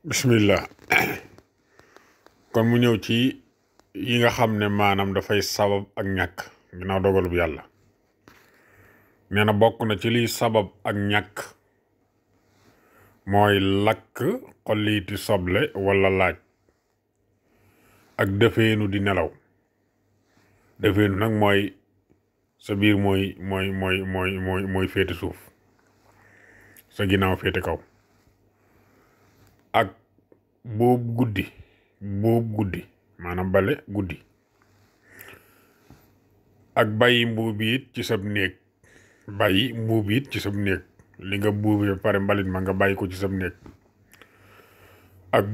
bismillah. kon mu ñëw ci yi nga xam ne maanaam dafay sabab ak ñàkk ginnaaw dogalub yàlla. nee na bokk na ci liy sabab ak ñàkk mooy lakk xolliiti soble walla laaj ak defeenu di nelaw. defeenu nag mooy sa biir mooy féete suuf, sa ginnaaw féete kaw. ak boobu guddi maanaam bale guddi. ak bàyyi mbuub it ci sab néeg li nga buubi ba pare mbalit ma nga bàyyi ko ci sab néeg. ak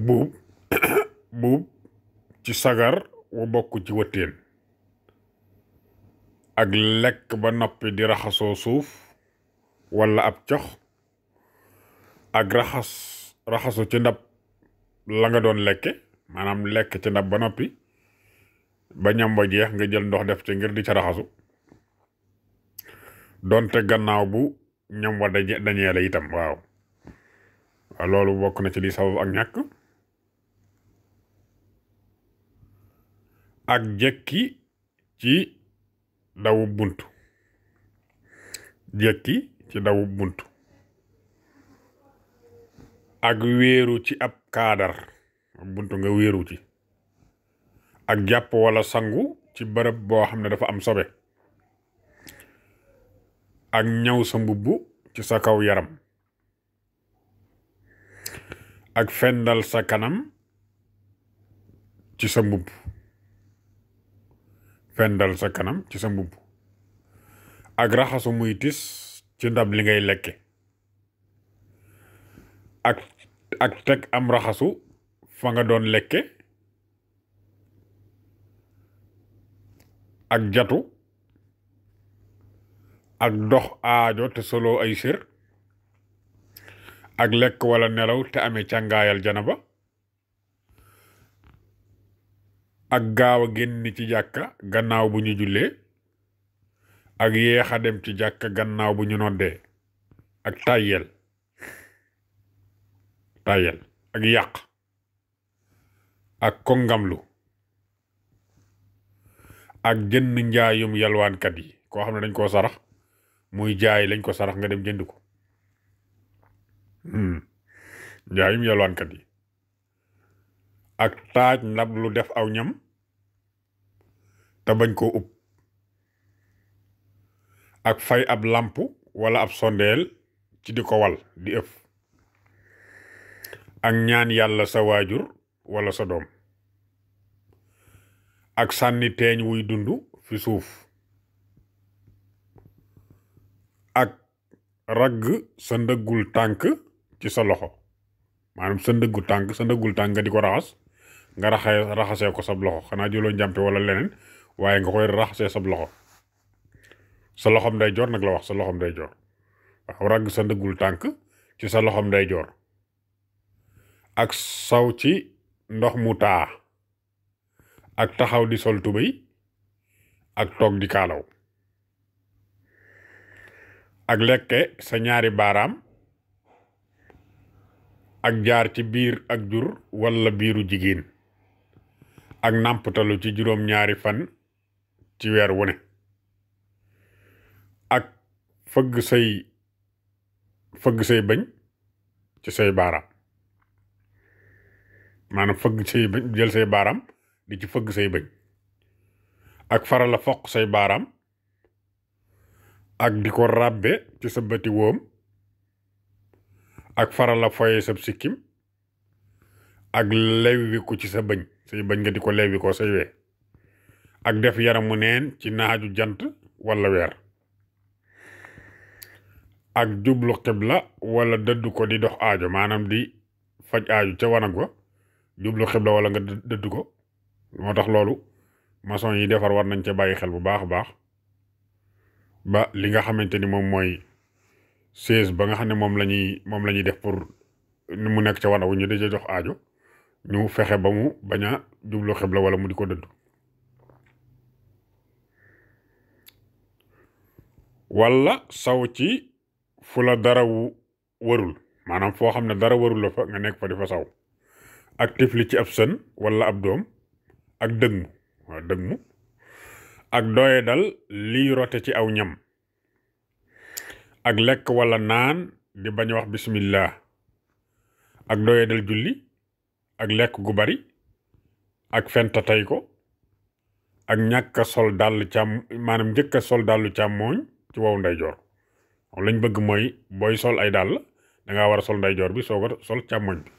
buub ci sagar wu bokk ci wëttéen. ak lekk ba noppi di raxasoo suuf walla ab cox. ak raxasu ci ndab la nga doon lekke, maanaam lekk ci ndab ba noppi ba ñam ba jeex nga jël ndox def ci ngir di ca raxasu, donte gannaaw bu ñam wa dañee la itam. waaw loolu bokk na ci li sabab ak ñàkk. ak jekki ci dawu buntu ak wéeru ci ab kaadar buntu nga wéeru ci. ak jàpp walla sangu ci bërëb boo xam ne dafa am sobe. ak ñaw sa mbubb ci sa kaw yaram. ak fendal sa kanam ci sa mbubb. ak raxasu muy tis ci ndab li ngay lekke. ak teg am raxasu fa nga doon lekke. ak jatu. ak dox aajo te solo ay sër. ak lekk walla nelaw te amee càngaayal janaba. ak gaaw a génn ci jàkka gannaaw bu ñu jullee. ak yéex a dem ci jàkka gannaaw bu ñu noddee. ak tàyyel ak yàq. ak kongamlu. ak jënd njaayum yalwaankat yi, koo xam ne dañ koo sarax muy jaay lañ ko sarax nga dem jënd ko. njaayum yalwaankat yi. ak taaj ndab lu def aw ñam te bañ koo ub. ak fay ab làmp walla ab sondeel ci di ko wal di ëf. ak ñaan yàlla sa waajur walla sa doom. ak sànni teeñ wuy dund fi suuf. ak ragg sa ndëggul tànk ci sa loxo, maanaam sa ndëggul tànk nga di ko raxas, nga raxasee ko sab loxo. xanaa jëloo njàmpe walla leneen, waaye nga koy raxasee sab loxo. sa loxom day joor nag la wax, sa loxom day joor. waaw ragg sa ndëggul tànk ci sa loxom day joor. ak saw ci ndox mu taa. ak taxaw di sol tubéy. ak toog di kaalaw. ak lekke sa ñaari baaraam. ak jaar ci biir ak jur walla biiru jigéen. ak nàmptalu ci juróom-ñaari fan ci weer wu ne. ak fëgg say bëñ ci say baaraam, maanaam fëgg say bëñ, jël say baaraam di ci fëgg say bëñ. ak faral a foq say baaraam. ak di ko ràbbe ci sa bëti woom. ak faral a foye sa sikkim. ak lewwiku ci sa bëñ, say bëñ nga di ko lewwikoo say wee. ak def yaramu neen ci naaju jant walla weer. ak jublu xibla walla dëddu ko di dox aajo, maanaam di faj aajo ca wanag wa jublu xibla walla nga dëddu ko. moo tax loolu maçon yi defar war nañ ca bàyyi xel bu baax a baax, ba li nga xamante ni moom mooy chaise ba nga xam ne moom la ñuy def pour mu nekk ca wanag wu ñu di ca jox aajo, ñu fexe ba mu bañ a jublu xibla walla mu di ko dëddu. walla saw ci fu la dara warul, maanaam foo xam ne dara warul la fa nga nekk fa di fa saw, ak tifli ci ab sën wala ab doom ak dëgmu waaw dëgmu ak doye dal liy rote ci aw ñam ak lekk wala naan di bañ a wax bismillah ak doye dal julli ak lekk gu bari ak fenta tey ko ak ñàkk a sol dàll maanaam njëkk a sol dàllu càmmooñ ci wow ndeyjoor lañ bëgg mooy booy sol ay dàll dangaa war a sol ndeyjoor bi soog a sol càmmooñ bi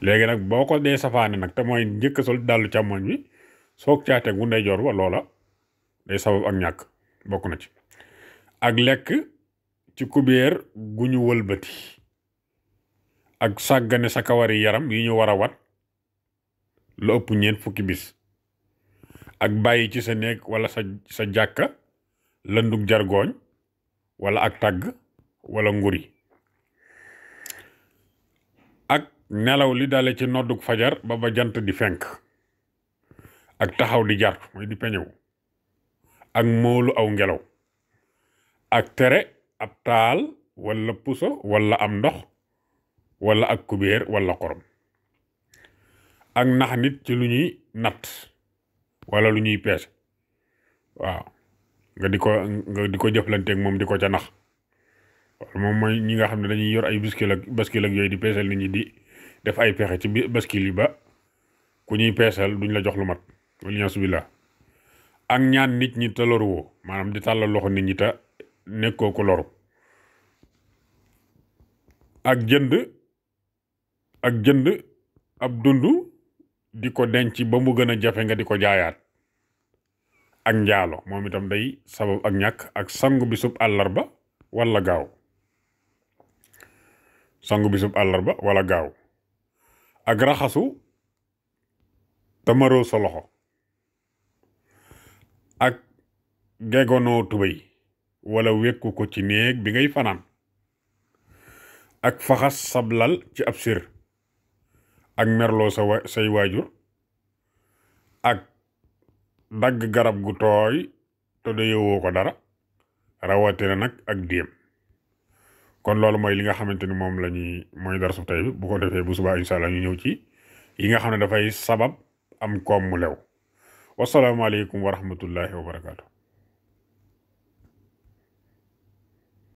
léegi nag boo ko dee safaane nag te mooy njëkk a sol dàllu càmmooñ bi soog caateeg bu ndeyjoor ba loola day sabab ak ñàkk bokk na ci ak lekk ci kubéer gu ñu wëlbati ak sàggane sa kawari yaram yi ñu war a wat lu ëpp ñeent fukki bis ak bàyyi ci sa néeg wala sa jàkka lëndug jargooñ wala ak tàgg wala nguri ak nelaw li dale ci noddug fajar ba jant di fenk ak taxaw di jar mooy di peñew ak moolu aw ngelaw ak tere ab taal wala puso wala am ndox wala ak kubéer wala xorom ak nax nit ci lu ñuy natt wala lu ñuy peese waaw nga di ko jëflanteeg moom di ko ca nax moom mooy ñi nga xam ne dañuy yor ay baskil ak yooyu di peesal nit ñi di def ay pexe ci baskil yi ba ku ñuy peesal duñ la jox lu mat waliyasu billah ak ñaan nit ñi te loru woo maanaam di tàllal loxo nit ñi te nekkoo ko loru ak jënd ab dund di ko denc ba mu gën a jafe nga di ko jaayaat ak njaalo moom itam day sabab ak ñàkk ak sangu bisub àllarba wala gaaw ak raxasu tamaroo sa loxo ak gegonoo tubéy wala wekku ko ci néeg bi ngay fanaan ak faxas sablal ci ab sir ak merloo say waajur ak dagg garab gu tooy te doyewoo ko dara rawatina nag ak déem kon loolu mooy li nga xamante ni moom mooy darsu tey bi bu ko defee bu subaa insha Allah ñu ñëw ci yi nga xam ne dafay sabab am koom mu lew wasalaamaaleykum wa rahmatullahi wa barakaatu